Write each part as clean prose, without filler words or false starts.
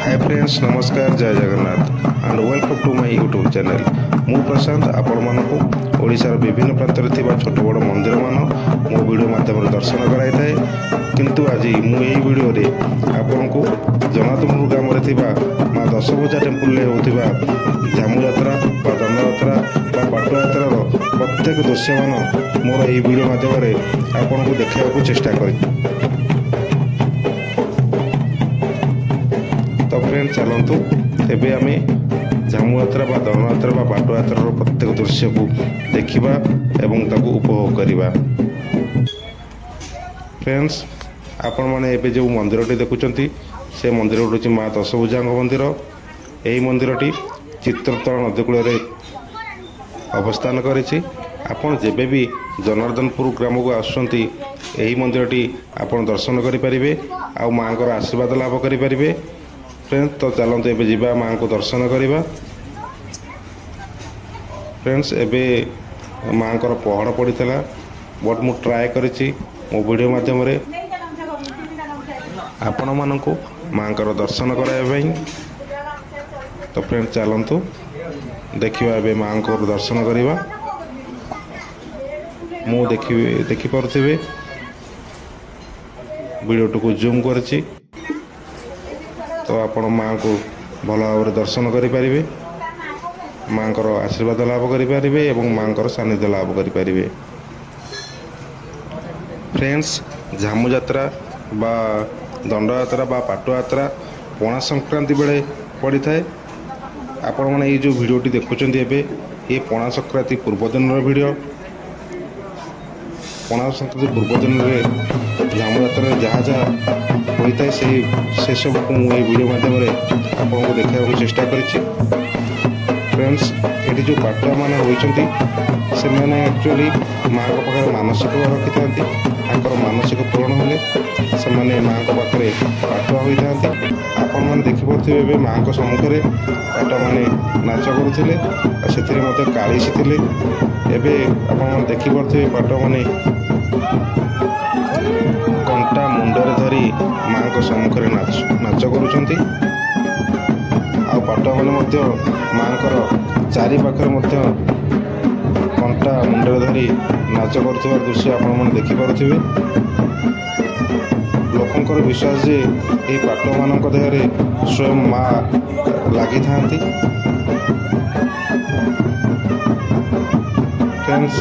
ହାଏ friends, ନମସ୍କାର, ଜୟ Jagannath and welcome to my YouTube channel. ମୁଁ ପ୍ରଶାନ୍ତ ଆପଣମାନଙ୍କୁ ଓଡ଼ିଶାର ବିଭିନ୍ନ ପ୍ରାନ୍ତରେ ଥିବା ଛୋଟ ବଡ଼ ମନ୍ଦିରମାନ ମୋ ଭିଡ଼ିଓ ମାଧ୍ୟମରେ ଦର୍ଶନ କରାଇଥାଏ। କିନ୍ତୁ ଆଜି ମୁଁ ଏହି ଭିଡ଼ିଓରେ ଆପଣଙ୍କୁ ଜଗନ୍ନାଥପୁର ଗ୍ରାମରେ ଥିବା ମା ଦଶଭୁଜା ଟେମ୍ପୁଲରେ ହେଉଥିବା ଝାମୁଯାତ୍ରା ବା ଦଣ୍ଡଯାତ୍ରା ବା ପାଟୁଆ ଯାତ୍ରାର ପ୍ରତ୍ୟେକ ଦୃଶ୍ୟମାନ ମୋର ଏହି ଭିଡ଼ିଓ ମାଧ୍ୟମରେ ଆପଣଙ୍କୁ ଦେଖାଇବାକୁ ଚେଷ୍ଟା କରିଛି। ତ ଫ୍ରେଣ୍ଡ, ଚାଲନ୍ତୁ ଏବେ ଆମେ ଝାମୁଯାତ୍ରା ବା ଦଣ୍ଡଯାତ୍ରା ବା ପାଟୁଆ ଯାତ୍ରାର ପ୍ରତ୍ୟେକ ଦୃଶ୍ୟକୁ ଦେଖିବା ଏବଂ ତାକୁ ଉପଭୋଗ କରିବା। ଫ୍ରେଣ୍ଡସ୍, ଆପଣମାନେ ଏବେ ଯେଉଁ ମନ୍ଦିରଟି ଦେଖୁଛନ୍ତି ସେ ମନ୍ଦିରଟି ହେଉଛି ମା ଦଶଭୁଜାଙ୍କ ମନ୍ଦିର। ଏହି ମନ୍ଦିରଟି ଚିତ୍ରତଳ ନଦୀ କୂଳରେ ଅବସ୍ଥାନ କରିଛି। ଆପଣ ଯେବେ ବି ଜନାର୍ଦ୍ଦନପୁର ଗ୍ରାମକୁ ଆସୁଛନ୍ତି, ଏହି ମନ୍ଦିରଟି ଆପଣ ଦର୍ଶନ କରିପାରିବେ ଆଉ ମାଆଙ୍କର ଆଶୀର୍ବାଦ ଲାଭ କରିପାରିବେ। ଫ୍ରେଣ୍ଡସ୍, ତ ଚାଲନ୍ତୁ ଏବେ ଯିବା ମାଆଙ୍କୁ ଦର୍ଶନ କରିବା। ଫ୍ରେଣ୍ଡସ୍, ଏବେ ମାଆଙ୍କର ପହଡ଼ ପଡ଼ିଥିଲା, ବଟ୍ ମୁଁ ଟ୍ରାଏ କରିଛି ମୋ ଭିଡ଼ିଓ ମାଧ୍ୟମରେ ଆପଣମାନଙ୍କୁ ମାଆଙ୍କର ଦର୍ଶନ କରାଇବା ପାଇଁ। ତ ଫ୍ରେଣ୍ଡ, ଚାଲନ୍ତୁ ଦେଖିବା ଏବେ ମାଆଙ୍କର ଦର୍ଶନ କରିବା। ମୁଁ ଦେଖିପାରୁଥିବେ ଭିଡ଼ିଓଟିକୁ ଜୁମ୍ କରିଛି, ତ ଆପଣ ମାଆଙ୍କୁ ଭଲ ଭାବରେ ଦର୍ଶନ କରିପାରିବେ, ମାଆଙ୍କର ଆଶୀର୍ବାଦ ଲାଭ କରିପାରିବେ ଏବଂ ମାଆଙ୍କର ସାନ୍ନିଧ୍ୟ ଲାଭ କରିପାରିବେ। ଫ୍ରେଣ୍ଡସ୍, ଝାମୁଯାତ୍ରା ବା ଦଣ୍ଡଯାତ୍ରା ବା ପାଟୁଆ ଯାତ୍ରା ପଣା ସଂକ୍ରାନ୍ତି ବେଳେ ପଡ଼ିଥାଏ। ଆପଣମାନେ ଏଇ ଯେଉଁ ଭିଡ଼ିଓଟି ଦେଖୁଛନ୍ତି ଏବେ, ଏ ପଣା ସଂକ୍ରାନ୍ତି ପୂର୍ବଦିନର ଭିଡ଼ିଓ। ପଣା ସଂକ୍ରାନ୍ତି ପୂର୍ବଦିନରେ ଝାମୁଯାତ୍ରାରେ ଯାହା ଯାହା ହୋଇଥାଏ ସେସବୁକୁ ମୁଁ ଏଇ ଭିଡ଼ିଓ ମାଧ୍ୟମରେ ଆପଣଙ୍କୁ ଦେଖାଇବାକୁ ଚେଷ୍ଟା କରିଛି। ଫ୍ରେଣ୍ଡସ୍, ଏଠି ଯେଉଁ ପାଟୁଆମାନେ ହୋଇଛନ୍ତି ସେମାନେ ଆକ୍ଚୁଆଲି ମାଆଙ୍କ ପାଖରେ ମାନସିକ ରଖିଥାନ୍ତି। ତାଙ୍କର ମାନସିକ ପୂରଣ ହେଲେ ସେମାନେ ମାଆଙ୍କ ପାଖରେ ପାଟୁଆ ହୋଇଥାନ୍ତି। ଆପଣମାନେ ଦେଖିପାରୁଥିବେ ଏବେ ମାଆଙ୍କ ସମ୍ମୁଖରେ ପାଟୁଆମାନେ ନାଚ କରୁଥିଲେ ଆଉ ସେଥିରେ ମଧ୍ୟ କାଳିଶୀ ଥିଲେ। ଏବେ ଆପଣମାନେ ଦେଖିପାରୁଥିବେ ପାଟୁଆମାନେ କଣ୍ଟା ମୁଣ୍ଡରେ ଧରି ମାଆଙ୍କ ସମ୍ମୁଖରେ ନାଚ କରୁଛନ୍ତି। ଆଉ ପାଟୁଆମାନେ ମଧ୍ୟ ମାଆଙ୍କର ଚାରିପାଖରେ ମଧ୍ୟ କଣ୍ଟା ମୁଣ୍ଡରେ ଧରି ନାଚ କରୁଥିବା ଦୃଶ୍ୟ ଆପଣମାନେ ଦେଖିପାରୁଥିବେ। ଲୋକଙ୍କର ବିଶ୍ୱାସ ଯେ ଏହି ପାଟୁଆମାନଙ୍କ ଦେହରେ ସ୍ୱୟଂ ମା ଲାଗିଥାନ୍ତି। ଫ୍ରେଣ୍ଡସ୍,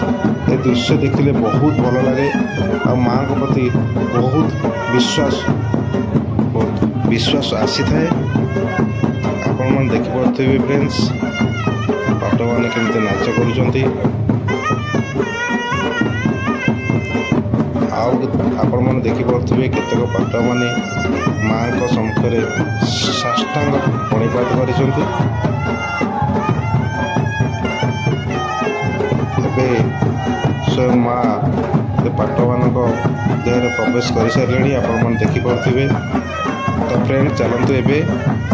ଏ ଦୃଶ୍ୟ ଦେଖିଲେ ବହୁତ ଭଲ ଲାଗେ ଆଉ ମାଆଙ୍କ ପ୍ରତି ବହୁତ ବିଶ୍ୱାସ ଆସିଥାଏ। ଆପଣମାନେ ଦେଖିପାରୁଥିବେ ଫ୍ରେଣ୍ଡସ୍, ପାଟୁଆମାନେ କେମିତି ନାଚ କରୁଛନ୍ତି। ଆଉ ଆପଣମାନେ ଦେଖିପାରୁଥିବେ କେତେକ ପାଟୁଆମାନେ ମାଆଙ୍କ ସମ୍ମୁଖରେ ସାଷ୍ଟାଙ୍ଗ ପ୍ରଣିପାତ କରିଛନ୍ତି। ଏବେ ସ୍ୱୟଂ ମା ସେ ପାଟୁଆମାନଙ୍କ ଦେହରେ ପ୍ରବେଶ କରିସାରିଲେଣି, ଆପଣମାନେ ଦେଖିପାରୁଥିବେ। ତ ଫ୍ରେଣ୍ଡ, ଚାଲନ୍ତୁ ଏବେ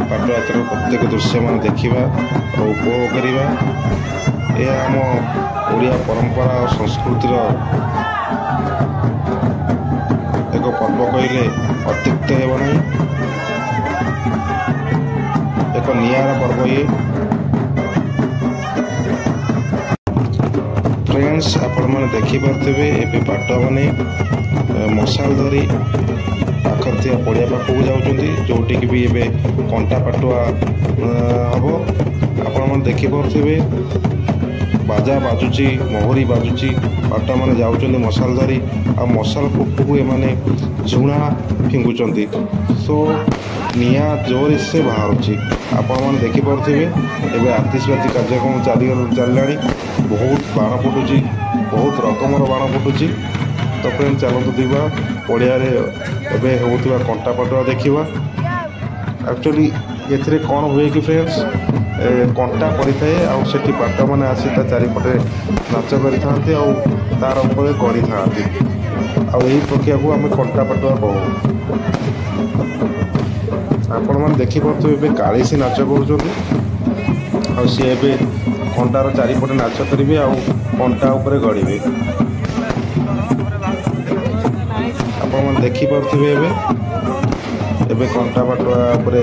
ପାଟୁଆ ଯାତ୍ରାର ପ୍ରତ୍ୟେକ ଦୃଶ୍ୟମାନ ଦେଖିବା ଓ ଉପଭୋଗ କରିବା। ଏହା ଆମ ଓଡ଼ିଆ ପରମ୍ପରା ଓ ସଂସ୍କୃତିର ଏକ ପର୍ବ କହିଲେ ଅତ୍ୟୁକ୍ତ ହେବ ନାହିଁ। ଏକ ନିଆରା ପର୍ବ ଇଏ। ଫ୍ରେଣ୍ଡସ୍, ଆପଣମାନେ ଦେଖିପାରୁଥିବେ ଏବେ ପାଟୁଆମାନେ ମଶାଲ ଧରି ପାଖରେ ଥିବା ପଡ଼ିଆ ପାଖକୁ ଯାଉଛନ୍ତି, ଯେଉଁଠିକି ବି ଏବେ କଣ୍ଟା ପାଟୁଆ ହେବ। ଆପଣମାନେ ଦେଖିପାରୁଥିବେ ବାଜା ବାଜୁଛି, ମହୁରୀ ବାଜୁଛି, ପାଟୁଆମାନେ ଯାଉଛନ୍ତି ମଶାଲ ଧରି ଆଉ ମଶାଲ ପାଖକୁ ଏମାନେ ଝୁଣା ଫିଙ୍ଗୁଛନ୍ତି। ସୋ ନିଆଁ ଜୋରରେ ସେ ବାହାରୁଛି। ଆପଣମାନେ ଦେଖିପାରୁଥିବେ ଏବେ ଆତିଶବାଜି କାର୍ଯ୍ୟକ୍ରମ ଚାଲିଲାଣି। ବହୁତ ବାଣ ଫୁଟୁଛି, ବହୁତ ରକମର ବାଣ ଫୁଟୁଛି। ତ ଫ୍ରେଣ୍ଡ, ଚାଲନ୍ତୁ ଯିବା ପଡ଼ିଆରେ ଏବେ ହେଉଥିବା କଣ୍ଟା ପାଟୁଆ ଦେଖିବା। ଆକ୍ଚୁଆଲି ଏଥିରେ କ'ଣ ହୁଏ କି ଫ୍ରେଣ୍ଡସ୍, କଣ୍ଟା ପଡ଼ିଥାଏ ଆଉ ସେଠି ପାଟୁଆମାନେ ଆସି ତା ଚାରିପଟେ ନାଚ କରିଥାନ୍ତି ଆଉ ତାର ଉପରେ ଗଡ଼ିଥାନ୍ତି। ଆଉ ଏହି ପ୍ରକ୍ରିୟାକୁ ଆମେ କଣ୍ଟା ପାଟୁଆ କହୁ। ଆପଣମାନେ ଦେଖିପାରୁଥିବେ ଏବେ କାଳିଶୀ ନାଚ କରୁଛନ୍ତି ଆଉ ସିଏ ଏବେ କଣ୍ଟାର ଚାରିପଟେ ନାଚ କରିବେ ଆଉ କଣ୍ଟା ଉପରେ ଗଡ଼ିବେ। ଆପଣମାନେ ଦେଖିପାରୁଥିବେ ଏବେ ଏବେ କଣ୍ଟା ପାଟୁଆ ଉପରେ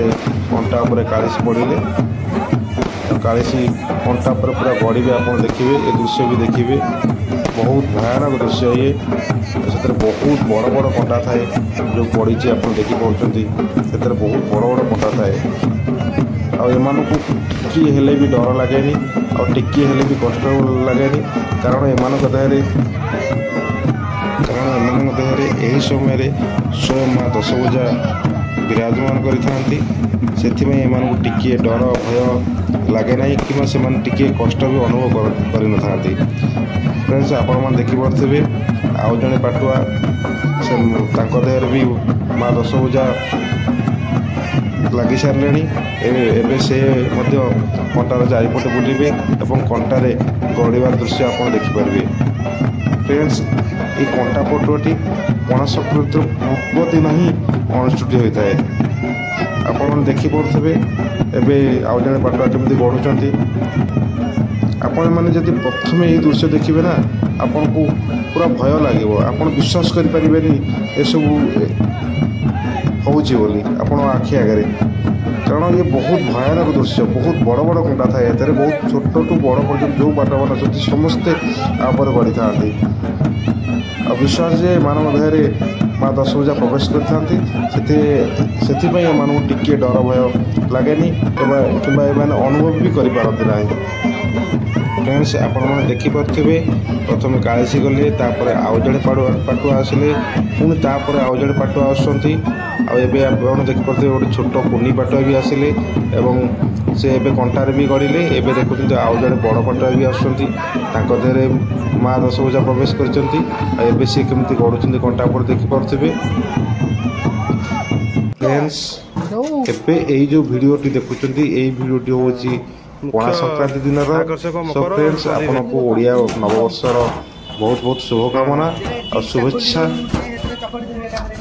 କଣ୍ଟା ଉପରେ କାଳିଶୀ ପଡ଼ିଲେ, କାଳିଶୀ କଣ୍ଟା ଉପରେ ପୁରା ଗଡ଼ିବେ। ଆପଣ ଦେଖିବେ ଏ ଦୃଶ୍ୟ ବି ଦେଖିବେ, ବହୁତ ଭୟାନକ ଦୃଶ୍ୟ ଇଏ। ସେଥିରେ ବହୁତ ବଡ଼ ବଡ଼ କଣ୍ଟା ଥାଏ, ଯେଉଁ ପଡ଼ିଛି ଆପଣ ଦେଖିପାରୁଛନ୍ତି, ସେଥିରେ ବହୁତ ବଡ଼ ବଡ଼ କଣ୍ଟା ଥାଏ। ଆଉ ଏମାନଙ୍କୁ ଟିକିଏ ହେଲେ ବି ଡର ଲାଗେନି, ଆଉ ଟିକିଏ ହେଲେ ବି କଷ୍ଟ ଲାଗେନି, କାରଣ ଏମାନଙ୍କ ଦେହରେ ଏହି ସମୟରେ ସ୍ୱୟଂ ମା ଦଶଭୁଜା ବିରାଜମାନ କରିଥାନ୍ତି। ସେଥିପାଇଁ ଏମାନଙ୍କୁ ଟିକିଏ ଡର ଭୟ ଲାଗେ ନାହିଁ, କିମ୍ବା ସେମାନେ ଟିକିଏ କଷ୍ଟ ବି ଅନୁଭବ କରିନଥାନ୍ତି। ଫ୍ରେଣ୍ଡସ୍, ଆପଣମାନେ ଦେଖିପାରୁଥିବେ ଆଉ ଜଣେ ପାଟୁଆ, ସେ ତାଙ୍କ ଦେହରେ ବି ମା ଦଶଭୁଜା ଲାଗି ସାରିଲେଣି। ଏବେ ସେ ମଧ୍ୟ କଣ୍ଟାର ଚାରିପଟେ ବୁଲିବେ ଏବଂ କଣ୍ଟାରେ ଗଡ଼ିବାର ଦୃଶ୍ୟ ଆପଣ ଦେଖିପାରିବେ। ଫ୍ରେଣ୍ଡସ୍, এই କଣ୍ଟା ପଟୁଆଟି ପଣା ସଂକ୍ରାନ୍ତିର ପୂର୍ବ ଦିନ ହିଁ ଅନୁଷ୍ଠିତ ହୋଇଥାଏ। ଆପଣମାନେ ଦେଖିପାରୁଥିବେ ଏବେ ଆଉ ଜଣେ ପାଟୁଆ କେମିତି ଗଡ଼ୁଛନ୍ତି। ଆପଣମାନେ ଯଦି ପ୍ରଥମେ ଏହି ଦୃଶ୍ୟ ଦେଖିବେ ନା, ଆପଣଙ୍କୁ ପୁରା ଭୟ ଲାଗିବ। ଆପଣ ବିଶ୍ୱାସ କରିପାରିବେନି ଏସବୁ ହେଉଛି ବୋଲି ଆପଣ ଆଖି ଆଗରେ, କାରଣ ଇଏ ବହୁତ ଭୟାନକ ଦୃଶ୍ୟ। ବହୁତ ବଡ଼ ବଡ଼ କଣ୍ଟା ଥାଏ ଏଥିରେ, ବହୁତ ଛୋଟଠୁ ବଡ଼ ପର୍ଯ୍ୟନ୍ତ ଯେଉଁ ପାଟୁଆମାନେ ଅଛନ୍ତି ସମସ୍ତେ ଆ ଉପରେ ଗଡ଼ିଥାନ୍ତି। ଆଉ ବିଶ୍ୱାସ ଯେ ଏମାନଙ୍କ ଦେହରେ ମା ଦଶଭୁଜା ପ୍ରବେଶ କରିଥାନ୍ତି, ସେଥିପାଇଁ ଏମାନଙ୍କୁ ଟିକିଏ ଡର ଭୟ ଲାଗେନି କିମ୍ବା ଏମାନେ ଅନୁଭବ ବି କରିପାରନ୍ତି ନାହିଁ। ଫ୍ରେଣ୍ଡସ୍, ଆପଣମାନେ ଦେଖିପାରୁଥିବେ ପ୍ରଥମେ କାଳିଶୀ ଗଲେ, ତାପରେ ଆଉ ଜଣେ ପାଟୁଆ ଆସିଲେ, ପୁଣି ତାପରେ ଆଉ ଜଣେ ପାଟୁଆ ଆସୁଛନ୍ତି। ଆଉ ଏବେ ଆପଣ ଦେଖିପାରୁଥିବେ ଗୋଟେ ଛୋଟ କୁନି ପାଟୁଆ ବି ଆସିଲେ ଏବଂ ସେ ଏବେ କଣ୍ଟାରେ ବି ଗଡ଼ିଲେ। ଏବେ ଦେଖୁଛନ୍ତି ଆଉ ଜଣେ ବଡ଼ ପାଟୁଆ ବି ଆସୁଛନ୍ତି, ତାଙ୍କ ଦେହରେ ମା ଦଶଭୁଜା ପ୍ରବେଶ କରିଛନ୍ତି। ଆଉ ଏବେ ସିଏ କେମିତି ଗଡ଼ୁଛନ୍ତି କଣ୍ଟା ଉପରେ ଦେଖିପାରୁଥିବେ। ଫ୍ରେଣ୍ଡସ୍, ଏବେ ଏଇ ଯେଉଁ ଭିଡ଼ିଓଟି ଦେଖୁଛନ୍ତି, ଏଇ ଭିଡ଼ିଓଟି ହେଉଛି ପଣା ସଂକ୍ରାନ୍ତି ଦିନର। ସୋ ଫ୍ରେଣ୍ଡସ୍, ଆପଣଙ୍କୁ ଓଡ଼ିଆ ନବବର୍ଷର ବହୁତ ବହୁତ ଶୁଭକାମନା ଆଉ ଶୁଭେଚ୍ଛା।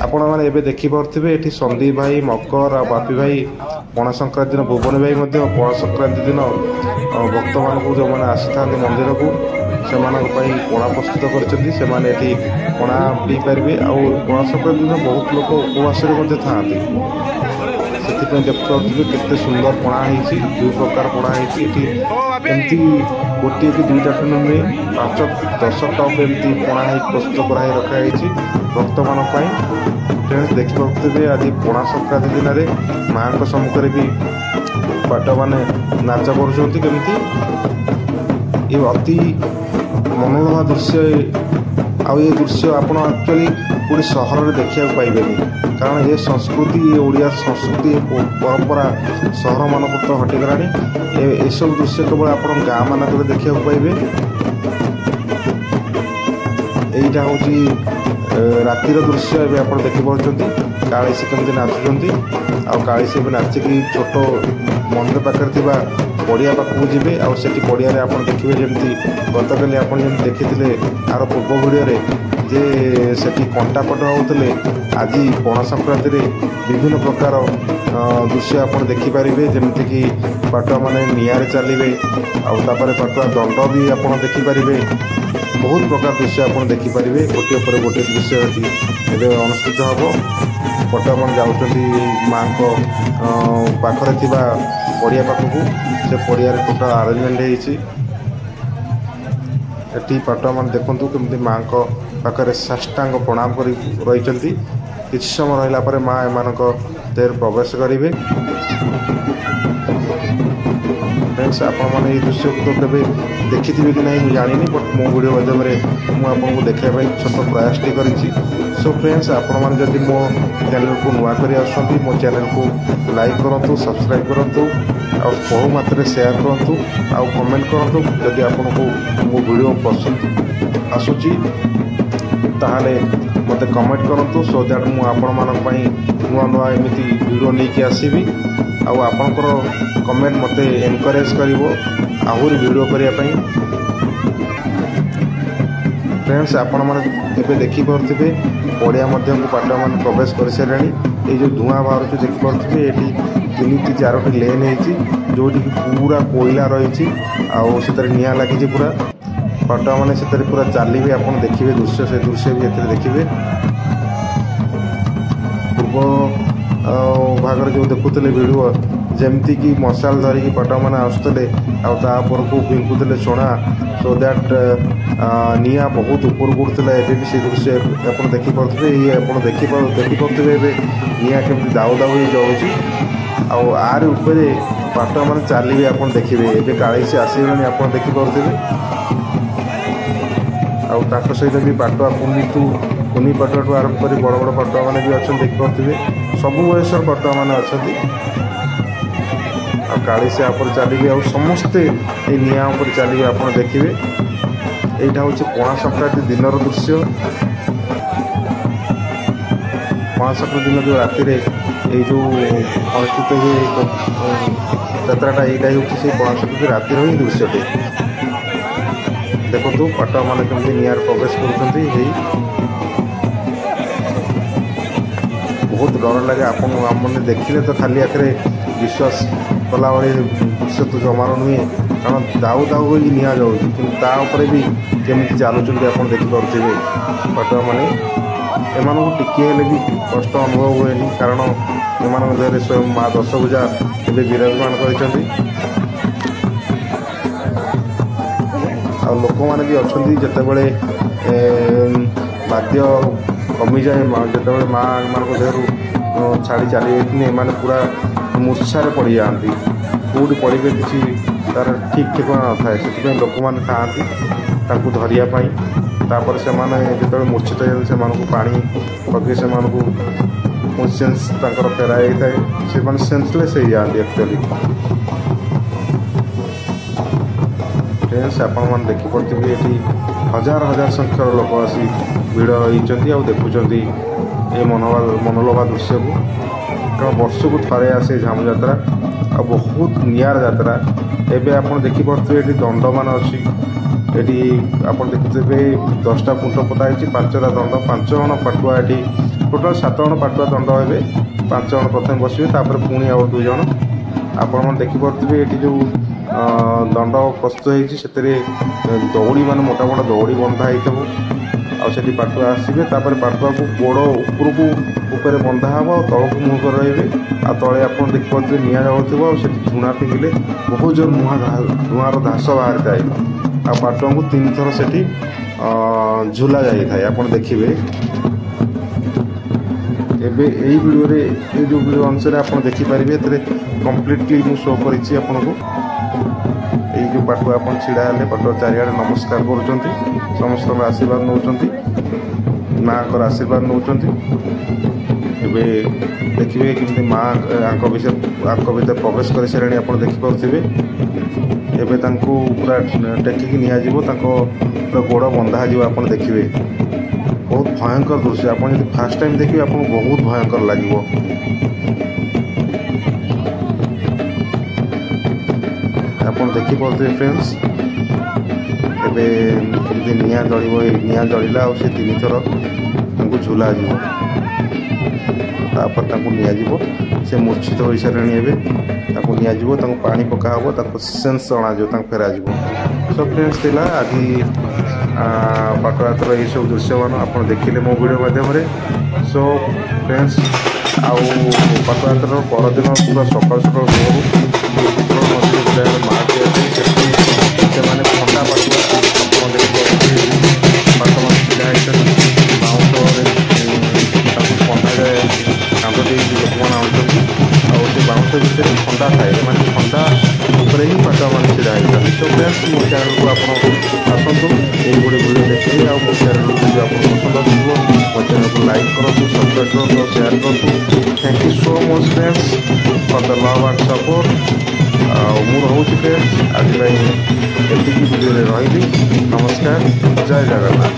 ଆପଣମାନେ ଏବେ ଦେଖିପାରୁଥିବେ ଏଠି ସନ୍ଦୀପ ଭାଇ, ମକର ଆଉ ବାପି ଭାଇ ପଣା ସଂକ୍ରାନ୍ତି ଦିନ, ଭୁବନ ଭାଇ ମଧ୍ୟ ପଣା ସଂକ୍ରାନ୍ତି ଦିନ ଭକ୍ତମାନଙ୍କୁ ଯେଉଁମାନେ ଆସିଥାନ୍ତି ମନ୍ଦିରକୁ ସେମାନଙ୍କ ପାଇଁ ପଣା ପ୍ରସ୍ତୁତ କରିଛନ୍ତି। ସେମାନେ ଏଠି ପଣା ପିଇପାରିବେ। ଆଉ ପଣା ସଂକ୍ରାନ୍ତି ଦିନ ବହୁତ ଲୋକ ଉପବାସରେ ମଧ୍ୟ ଥାଆନ୍ତି, ସେଥିପାଇଁ ଦେଖିପାରୁଥିବେ କେତେ ସୁନ୍ଦର ପଣା ହେଇଛି। ଦୁଇ ପ୍ରକାର ପଣା ହେଇଛି ଏଠି। ଏମିତି ଗୋଟିଏ କି ଦୁଇଟା ନୁହେଁ, 5-10 ଟପ୍ ଏମିତି ପଣା ହେଇ ପ୍ରସ୍ତୁତ କରାହେଇ ରଖାହେଇଛି ଭକ୍ତମାନଙ୍କ ପାଇଁ। ତେଣୁ ଦେଖିପାରୁଥିବେ ଆଜି ପଣା ସଂକ୍ରାନ୍ତି ଦିନରେ ମାଆଙ୍କ ସମ୍ମୁଖରେ ବି ପାଟମାନେ ନାଚ କରୁଛନ୍ତି କେମିତି। ଏ ଅତି ମନୋଲୋଭା ଦୃଶ୍ୟ। ଆଉ ଏ ଦୃଶ୍ୟ ଆପଣ ଆକ୍ଚୁଆଲି ପୁଣି ସହରରେ ଦେଖିବାକୁ ପାଇବେନି, କାରଣ ଏ ସଂସ୍କୃତି, ଏ ଓଡ଼ିଆ ସଂସ୍କୃତି, ଏ ପରମ୍ପରା ସହରମାନଙ୍କରୁ ତ ହଟିଗଲାଣି। ଏସବୁ ଦୃଶ୍ୟ କେବଳ ଆପଣ ଗାଁ ମାନଙ୍କରେ ଦେଖିବାକୁ ପାଇବେ। ଏଇଟା ହେଉଛି ରାତିର ଦୃଶ୍ୟ। ଏବେ ଆପଣ ଦେଖିପାରୁଛନ୍ତି କାଳିଶୀ କେମିତି ନାଚୁଛନ୍ତି। ଆଉ କାଳିଶୀ ଏବେ ନାଚିକି ଛୋଟ ମନ୍ଦିର ପାଖରେ ଥିବା ପଡ଼ିଆ ପାଖକୁ ଯିବେ। ଆଉ ସେଠି ପଡ଼ିଆରେ ଆପଣ ଦେଖିବେ, ଯେମିତି ଗତକାଲି ଆପଣ ଯେମିତି ଦେଖିଥିଲେ ଆର ପୂର୍ବ ଭିଡ଼ିଓରେ ଯେ ସେଠି କଣ୍ଟା ପଟ ହେଉଥିଲେ, ଆଜି ପଣା ସଂକ୍ରାନ୍ତିରେ ବିଭିନ୍ନ ପ୍ରକାର ଦୃଶ୍ୟ ଆପଣ ଦେଖିପାରିବେ। ଯେମିତିକି ପାଟୁଆମାନେ ନିଆଁରେ ଚାଲିବେ, ଆଉ ତାପରେ ପାଟୁଆ ଦଣ୍ଡ ବି ଆପଣ ଦେଖିପାରିବେ। ବହୁତ ପ୍ରକାର ଦୃଶ୍ୟ ଆପଣ ଦେଖିପାରିବେ। ଗୋଟିଏ ପରେ ଗୋଟିଏ ଦୃଶ୍ୟ ଏଠି ଏବେ ଅନୁଷ୍ଠିତ ହେବ। ପଟୁଆମାନେ ଯାଉଛନ୍ତି ମାଆଙ୍କ ପାଖରେ ଥିବା ପଡ଼ିଆ ପାଖକୁ। ସେ ପଡ଼ିଆରେ ଟୋଟାଲ୍ ଆରେଞ୍ଜମେଣ୍ଟ ହେଇଛି। ଏଠି ପାଟୁଆମାନେ ଦେଖନ୍ତୁ କେମିତି ମାଆଙ୍କ ପାଖରେ ସାଷ୍ଟାଙ୍ଗ ପ୍ରଣାମ କରି ରହିଛନ୍ତି। କିଛି ସମୟ ରହିଲା ପରେ ମା ଏମାନଙ୍କ ଦେହରେ ପ୍ରବେଶ କରିବେ। ଫ୍ରେଣ୍ଡସ୍, ଆପଣମାନେ ଏଇ ଦୃଶ୍ୟକୁ ତ କେବେ ଦେଖିଥିବେ କି ନାହିଁ ମୁଁ ଜାଣିନି, ବଟ୍ ମୋ ଭିଡ଼ିଓ ମାଧ୍ୟମରେ ମୁଁ ଆପଣଙ୍କୁ ଦେଖାଇବା ପାଇଁ ଛୋଟ ପ୍ରୟାସଟି କରିଛି। ସୋ ଫ୍ରେଣ୍ଡସ୍, ଆପଣମାନେ ଯଦି ମୋ ଚ୍ୟାନେଲକୁ ନୂଆ କରି ଆସୁଛନ୍ତି, ମୋ ଚ୍ୟାନେଲକୁ ଲାଇକ୍ କରନ୍ତୁ, ସବସ୍କ୍ରାଇବ୍ କରନ୍ତୁ, ଆଉ ବହୁ ମାତ୍ରାରେ ସେୟାର କରନ୍ତୁ ଆଉ କମେଣ୍ଟ କରନ୍ତୁ। ଯଦି ଆପଣଙ୍କୁ ମୋ ଭିଡ଼ିଓ ପସନ୍ଦ ଆସୁଛି ତାହେଲେ ମୋତେ କମେଣ୍ଟ କରନ୍ତୁ, ସୋ that ମୁଁ ଆପଣମାନଙ୍କ ପାଇଁ ନୂଆ ନୂଆ ଏମିତି ଭିଡ଼ିଓ ନେଇକି ଆସିବି। ଆଉ ଆପଣଙ୍କର କମେଣ୍ଟ ମୋତେ ଏନକରେଜ୍ କରିବ ଆହୁରି ଭିଡ଼ିଓ କରିବା ପାଇଁ। ଫ୍ରେଣ୍ଡସ୍, ଆପଣମାନେ ଏବେ ଦେଖିପାରୁଥିବେ ପଡ଼ିଆ ମଧ୍ୟକୁ ପାଟୁଆମାନେ ପ୍ରବେଶ କରିସାରିଲେଣି। ଏଇ ଯେଉଁ ଧୂଆଁ ବାହାରୁଛି ଦେଖିପାରୁଥିବେ, ଏଠି 3ଟି 4ଟି ଲେନ୍ ହେଇଛି, ଯେଉଁଠିକି ପୁରା କୋଇଲା ରହିଛି ଆଉ ସେଥିରେ ନିଆଁ ଲାଗିଛି ପୁରା। ପାଟୁଆମାନେ ସେଥିରେ ପୁରା ଚାଲିବେ, ଆପଣ ଦେଖିବେ ଦୃଶ୍ୟ, ସେ ଦୃଶ୍ୟ ବି ଏଥିରେ ଦେଖିବେ। ପୂର୍ବ ଭାଗରେ ଯେଉଁ ଦେଖୁଥିଲେ ଭିଡ଼ିଓ, ଯେମିତିକି ମଶାଲ ଧରିକି ପାଟୁଆମାନେ ଆସୁଥିଲେ ଆଉ ତା ଉପରକୁ ଫିଙ୍କୁଥିଲେ ଚଣା, ସୋ that ନିଆଁ ବହୁତ ଉପରକୁ ଉଠୁଥିଲା। ଏବେ ବି ସେ ଦୃଶ୍ୟ ଆପଣ ଦେଖିପାରୁଥିବେ। ଏଇ ଆପଣ ଦେଖିପାରୁଥିବେ ଏବେ ନିଆଁ କେମିତି ଦାଉ ଦାଉ ହେଇ ଜଳୁଛି। ଆଉ ଆରି ଉପରେ ପାଟୁଆମାନେ ଚାଲିବେ, ଆପଣ ଦେଖିବେ। ଏବେ କାଳିଶୀ ଆସିଗଲେଣି, ଆପଣ ଦେଖିପାରୁଥିବେ। ଆଉ ତାଙ୍କ ସହିତ ବି ପାଟୁଆ କୁନି ପାଟୁଆଠୁ ଆରମ୍ଭ କରି ବଡ଼ ବଡ଼ ପାଟୁଆମାନେ ବି ଅଛନ୍ତି, ଦେଖିପାରୁଥିବେ। ସବୁ ବୟସର ପାଟୁଆମାନେ ଅଛନ୍ତି। ଆଉ କାଳିଶୀ ଉପରେ ଚାଲିବେ ଆଉ ସମସ୍ତେ ଏଇ ନିଆଁ ଉପରେ ଚାଲିବେ, ଆପଣ ଦେଖିବେ। ଏଇଟା ହେଉଛି ପଣା ସଂକ୍ରାନ୍ତି ଦିନର ଦୃଶ୍ୟ। ପଣା ସଂକ୍ରାନ୍ତି ଦିନ ଯେଉଁ ରାତିରେ ଏଇ ଯେଉଁ ଅନୁଷ୍ଠିତ ହୁଏ ଯାତ୍ରାଟା, ଏଇଟା ହେଉଛି ସେଇ ପଣା ସଂକ୍ରାନ୍ତି ରାତିର ହିଁ ଦୃଶ୍ୟଟି। ଦେଖନ୍ତୁ ପାଟୁଆମାନେ କେମିତି ନିଆଁରେ ପ୍ରବେଶ କରୁଛନ୍ତି। ହେଇ ବହୁତ ଡର ଲାଗେ। ଆପଣ ମାନେ ଦେଖିଲେ ତ ଖାଲି ଆଖିରେ ବିଶ୍ୱାସ କଲା ଭଳି ଦୃଶ୍ୟ ତ ଜମାରୁ ନୁହେଁ, କାରଣ ଦାଉ ଦାଉ ହୋଇକି ନିଆଁ ଜଳୁଛି, କିନ୍ତୁ ତା ଉପରେ ବି କେମିତି ଚାଲୁଛନ୍ତି ଆପଣ ଦେଖିପାରୁଥିବେ ପାଟୁଆମାନେ। ଏମାନଙ୍କୁ ଟିକିଏ ହେଲେ ବି କଷ୍ଟ ଅନୁଭବ ହୁଏନି, କାରଣ ଏମାନଙ୍କ ଦେହରେ ସ୍ୱୟଂ ମା ଦଶଭୁଜା ଏବେ ବିରାଜମାନ କରିଛନ୍ତି। ଆଉ ଲୋକମାନେ ବି ଅଛନ୍ତି, ଯେତେବେଳେ ବାଦ୍ୟ କମିଯାଏ, ଯେତେବେଳେ ମା ଏମାନଙ୍କ ଦେହରୁ ଛାଡ଼ି ଚାଲି ଯାଇଛନ୍ତି, ଏମାନେ ପୁରା ମୂର୍ଚ୍ଛାରେ ପଡ଼ିଯାଆନ୍ତି। କେଉଁଠି ପଡ଼ିବେ କିଛି ତାର ଠିକ୍ ଠିକଣା ନଥାଏ। ସେଥିପାଇଁ ଲୋକମାନେ ଥାଆନ୍ତି ତାଙ୍କୁ ଧରିବା ପାଇଁ। ତାପରେ ସେମାନେ ଯେତେବେଳେ ମୂର୍ଚ୍ଛିତ ହେଇଯାନ୍ତି, ସେମାନଙ୍କୁ ପାଣି ପକାଇ ସେମାନଙ୍କୁ ସେନ୍ସ ତାଙ୍କର ଫେରା ହେଇଥାଏ। ସେମାନେ ସେନ୍ସଲେସ୍ ହେଇଯାଆନ୍ତି ଆକ୍ଚୁଆଲି। ଫ୍ରେଣ୍ଡସ୍, ଆପଣମାନେ ଦେଖିପାରୁଥିବେ ଏଠି ହଜାର ହଜାର ସଂଖ୍ୟାର ଲୋକ ଆସି ଭିଡ଼ ହେଇଛନ୍ତି ଆଉ ଦେଖୁଛନ୍ତି ଏ ମନୋଲୋଭା ଦୃଶ୍ୟକୁ। କାରଣ ବର୍ଷକୁ ଥରେ ଆସେ ଝାମୁ ଯାତ୍ରା ଆଉ ବହୁତ ନିଆରା ଯାତ୍ରା। ଏବେ ଆପଣ ଦେଖିପାରୁଥିବେ ଏଠି ଦଣ୍ଡମାନ ଅଛି। ଏଠି ଆପଣ ଦେଖୁଥିବେ 10ଟା ଖୁଣ୍ଟ ପୋତା ହେଇଛି, 5ଟା ଦଣ୍ଡ, 5 ଜଣ ପାଟୁଆ। ଏଠି ଟୋଟାଲ୍ 7 ଜଣ ପାଟୁଆ ଦଣ୍ଡ ହେବେ। 5 ଜଣ ପ୍ରଥମେ ବସିବେ, ତାପରେ ପୁଣି ଆଉ 2 ଜଣ। ଆପଣମାନେ ଦେଖିପାରୁଥିବେ ଏଠି ଯେଉଁ ଦଣ୍ଡ ପ୍ରସ୍ତୁତ ହେଇଛି, ସେଥିରେ ଦଉଡ଼ି ମାନେ ମୋଟା ମୋଟା ଦଉଡ଼ି ବନ୍ଧା ହେଇଥିବ। ଆଉ ସେଠି ପାଟୁଆ ଆସିବେ, ତାପରେ ପାଟୁଆକୁ ଗୋଡ଼ ଉପରକୁ ଉପରେ ବନ୍ଧା ହେବ ଆଉ ତଳକୁ ମୁହଁ କରି ରହିବେ। ଆଉ ତଳେ ଆପଣ ଦେଖିପାରୁଥିବେ ନିଆଁ ଜଳୁଥିବ ଆଉ ସେଠି ଝୁଣା ଫିଙ୍ଗିଲେ ବହୁତ ଜୋର ଧୂଆଁର ଧାସ ବାହାରିଥାଏ। ଆଉ ପାଟୁଆଙ୍କୁ 3 ଥର ସେଠି ଝୁଲା ଯାଇଥାଏ, ଆପଣ ଦେଖିବେ। ଏବେ ଏଇ ଭିଡ଼ିଓରେ, ଏଇ ଯେଉଁ ଭିଡ଼ିଓ ଅନୁସାରେ ଆପଣ ଦେଖିପାରିବେ, ଏଥିରେ କମ୍ପ୍ଲିଟଲି ମୁଁ ଶୋ କରିଛି ଆପଣଙ୍କୁ। ଏଇ ଯେଉଁ ପାଟୁଆ ଆପଣ ଛିଡ଼ା ହେଲେ, ପାଟୁଆ ଚାରିଆଡ଼େ ନମସ୍କାର କରୁଛନ୍ତି, ସମସ୍ତଙ୍କର ଆଶୀର୍ବାଦ ନେଉଛନ୍ତି, ମାଆଙ୍କର ଆଶୀର୍ବାଦ ନେଉଛନ୍ତି। ଏବେ ଦେଖିବେ କେମିତି ମା ଆଙ୍କ ଭିତରେ ପ୍ରବେଶ କରିସାରିଲେଣି, ଆପଣ ଦେଖିପାରୁଥିବେ। ଏବେ ତାଙ୍କୁ ପୁରା ଟେକିକି ନିଆଯିବ, ତାଙ୍କ ପୁରା ଗୋଡ଼ ବନ୍ଧାଯିବ, ଆପଣ ଦେଖିବେ। ବହୁତ ଭୟଙ୍କର ଦୃଶ୍ୟ। ଆପଣ ଯଦି ଫାର୍ଷ୍ଟ ଟାଇମ୍ ଦେଖିବେ, ଆପଣଙ୍କୁ ବହୁତ ଭୟଙ୍କର ଲାଗିବ। ଆପଣ ଦେଖିପାରୁଥିବେ ଫ୍ରେଣ୍ଡସ୍, ଏବେ କେମିତି ନିଆଁ ଜଳିବ। ଏଇ ନିଆଁ ଜଳିଲା ଆଉ ସେ 3 ଥର ତାଙ୍କୁ ଝୁଲାଯିବ, ତାପରେ ତାଙ୍କୁ ନିଆଯିବ। ସେ ମୂର୍ଚ୍ଛିତ ହୋଇସାରିଲେଣି, ଏବେ ତାଙ୍କୁ ନିଆଯିବ, ତାଙ୍କୁ ପାଣି ପକା ହେବ, ତାଙ୍କୁ ସେନ୍ସ ଅଣାଯିବ, ତାଙ୍କୁ ଫେରାଯିବ। ସୋ ଫ୍ରେଣ୍ଡସ୍, ଥିଲା ଆଜି ପାଟଯାତ୍ରାର ଏଇସବୁ ଦୃଶ୍ୟମାନ ଆପଣ ଦେଖିଲେ ମୋ ଭିଡ଼ିଓ ମାଧ୍ୟମରେ। ସୋ ଫ୍ରେଣ୍ଡସ୍, ଆଉ ପାଟଯାତ୍ରାର ପରଦିନ ପୁରା ସକାଳୁ ସକାଳୁ ଭୋରୁ ନଦୀରେ ବୁଲାଇଲେ ମା ଦିଆଯାଏ। ସେଠି ସେମାନେ ଖଣ୍ଡା ପାଟୁଆ ଆପଣ ଦେଖିପାରୁଥିବେ, ପାଟମାନେ ଛିଡ଼ା ହେଇଛନ୍ତି ବାଉଁଶରେ, ତାକୁ ବନ୍ଧାଯାଏ, କାନ୍ଧ ଦେଇକି ଲୋକମାନେ ଆଣୁଛନ୍ତି। ଆଉ ସେ ବାଉଁଶ ଭିତରେ ଖଣ୍ଡା ଥାଏ, ଏମାନେ ଖଣ୍ଡା ଉପରେ ହିଁ ପାଟୁଆମାନେ ଛିଡ଼ା ହେଇଥାନ୍ତି। ସୋ ଫ୍ରେଣ୍ଡସ୍, ମୋ ଚ୍ୟାନେଲକୁ ଆପଣ ଆସନ୍ତୁ, ଏଇଭଳି ଭିଡ଼ିଓ ଦେଖିବେ। ଆଉ ମୋ ଚ୍ୟାନେଲକୁ ଯଦି ଆପଣ ପସନ୍ଦ ଆସୁଥିବ, ମୋ ଚ୍ୟାନେଲକୁ ଲାଇକ୍ କରନ୍ତୁ, ସବସ୍କ୍ରାଇବ୍ କରନ୍ତୁ ଆଉ ସେୟାର କରନ୍ତୁ। Thank you so much friends for the love and support. ଆଉ ମୁଁ ରହୁଛି ଫ୍ରେଣ୍ଡସ୍, ଆଜି ପାଇଁ ଏତିକି ଭିଡ଼ିଓରେ ରହିଲି। ନମସ୍କାର, ଜୟ ଜଗନ୍ନାଥ।